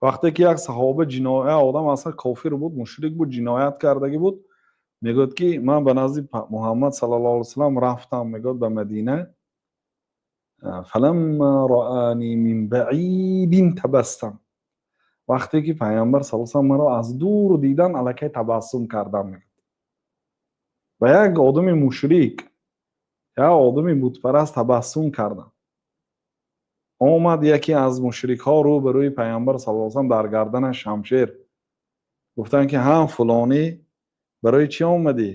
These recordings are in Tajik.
Вақте ки як саҳоба ҷиноя, одам аслан кофир буд, мушрик буд, ҷиноят кардагӣ буд, мегӯяд, ки ман ба назди Муҳаммад саллаллоҳу алайҳи васаллам рафтам, мегӯяд, ба Мадина. فلما رآني من بعيد تبسم. Вақте ки Пайғамбар саллаллоҳу алайҳи васаллам маро аз дур дидан, аллакай табассум кардам, мегӯяд. Ба як одами мушрик, як одами бутпараст табассум кардам. Омад яке аз мушрикҳо рӯ ба рӯи Пайғамбар саллаллоҳу алайҳи васаллам, дар гарданаш шамшер. Гуфтанд, ки ҳа, фулонӣ, барои чӣ омадӣ?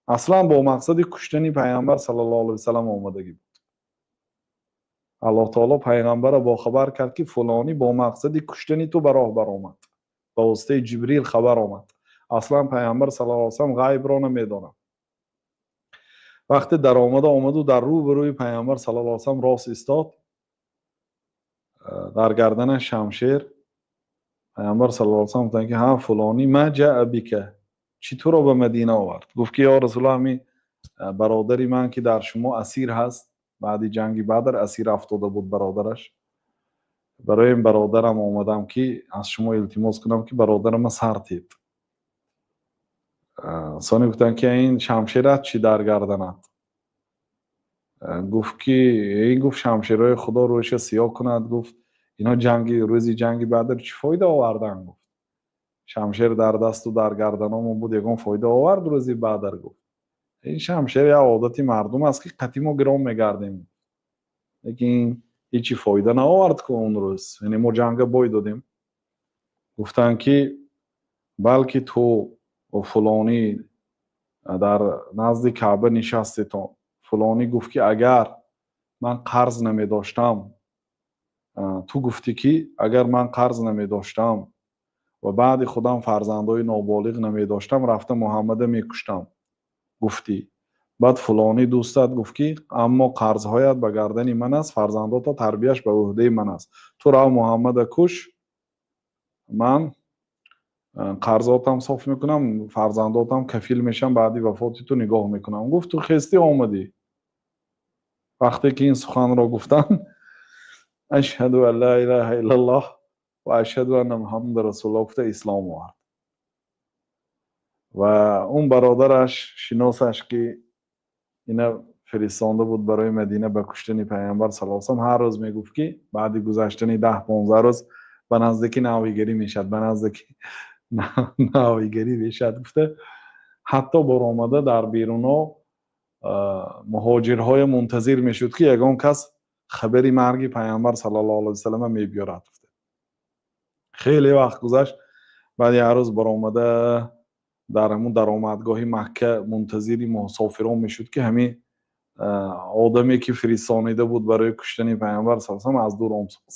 Аслан бо мақсади куштани Пайғамбар саллаллоҳу алайҳи васаллам омадагӣ буд. Аллоҳ таоло Пайғамбарро бохабар кард, ки фулонӣ бо мақсади куштани ту ба роҳ баромад. Ба воситаи Ҷибрил хабар омад. Аслан Пайғамбар саллаллоҳу алайҳи васаллам ғайбро намедонад. Вақте даромада омаду дар рӯ ба рӯи Пайғамбар саллаллоҳу алайҳи васаллам рост истод, дар гарданаш шамшер, Пайғамбар саллаллоҳу алайҳи васаллам гуфтанд, ки ҳа, фулонӣ, ما جاء بك? Чӣ туро ба Мадина овард? Гуфт, ки ё Расулуллоҳ, ҳамин бародари ман, ки дар шумо асир ҳаст, баъди ҷанги Бадр асир афтода буд бародараш, барои ин бародарам омадам, ки аз шумо илтимос кунам, ки бародарама сар тед. Сони гуфтанд, ки ин шамшерат чӣ дар гарданат? Гуфт, ки ин, гуфт, шамшерҳои Худо рӯяша сиёҳ кунад, гуфт, ино ҷанги рӯзи ҷанги Бадр чӣ фоида овардан? Гуфт, шамшер дар дасту дар гарданомон буд, ягон фоида овард рӯзи Бадр? Гуфт, ин шамшер як одати мардум аст, ки қати мо гирон мегардем, лекин ҳечи фоида наовард ку он рӯз, яъне мо ҷанга бой додем. Гуфтанд, ки балки ту фулонӣ дар назди Каъба нишастетон, фулонӣ гуфт, ки агар ман қарз намедоштам, ту гуфтӣ, ки агар ман қарз намедоштам ва баъди худам фарзандои ноболиғ намедоштам, рафта Муҳаммада мекуштам, гуфтӣ. Баъд фулонӣ дӯстат гуфт, ки аммо қарзҳоят ба гардани ман аст, фарзандота тарбияш ба ӯҳдаи ман аст, ту рав, Муҳаммада куш, ман қарзотам соф мекунам, фарзандотам кафил мешавам, баъди вафоти ту нигоҳ мекунам, гуфт. Ту хестӣ омадӣ. Вақте ки ин суханро гуфтам, أشهد أن لا إله إلا الله وأشهد أن محمدا رسول الله гуфта, ислом овард. Ва он бародараш, шиносаш, ки ина фиристонда буд барои Мадина ба куштани Пайғамбар саллаллоҳу алайҳи васаллам, ҳар рӯз мегуфт, ки баъди гузаштани 10-15 рӯз ба наздики навигарӣ мешавад, ба наздики навигарӣ мешавад, гуфта, ҳатто баромада дар беруно муҳоҷирҳое мунтазир мешуд, ки ягон кас хабари марги Пайғамбар саллаллоҳу алайҳи васаллама мебиёрад. Хеле вақт гузашт. Баъд як рӯз баромада дар ҳамун даромадгоҳи Макка мунтазири мусофирон мешуд, ки ҳамин одаме, ки фиристонида буд барои куштани Пайғамбар саллаллоҳу алайҳи, аз дур омсоз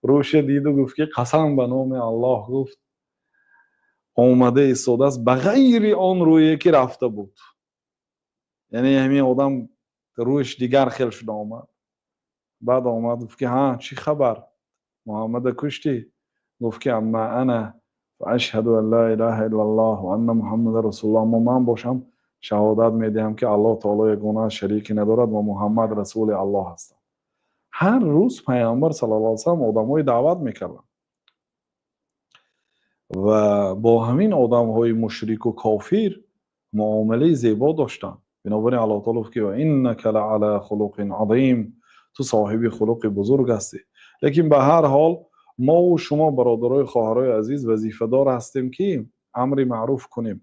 рӯша диду гуфт, ки қасам ба номи Аллоҳ, гуфт, омада истодааст ба ғайри он рӯе, ки рафта буд. Яъне ҳамин одам рӯяш дигар хел шуда омад. Баъд омад, гуфт, ки ҳа, чӣ хабар, Муҳаммада куштӣ? Гуфт, ки أما أنا فأشهد أن لا إله إلا الله وأن محمدا رسول الله. Аммо ман бошам, шаҳодат медиҳам, ки Аллоҳ таоло ягона, шарике надорад ва Муҳаммад расули Аллоҳ ҳастанд. Ҳар рӯз Пайғамбар саллаллоҳу алайҳи васаллам одамҳои даъват мекарданд ва бо ҳамин одамҳои мушрику кофир муомилаи зебо доштанд. Бинобар ин Аллоҳ таоло гуфт, ки وإنك لعلى خلق عظيم, ту соҳиби хулуқи бузург ҳастӣ. Лекин ба ҳар ҳол мову шумо, бародарои хоҳарои азиз, вазифадор ҳастем, ки амри маъруф кунем.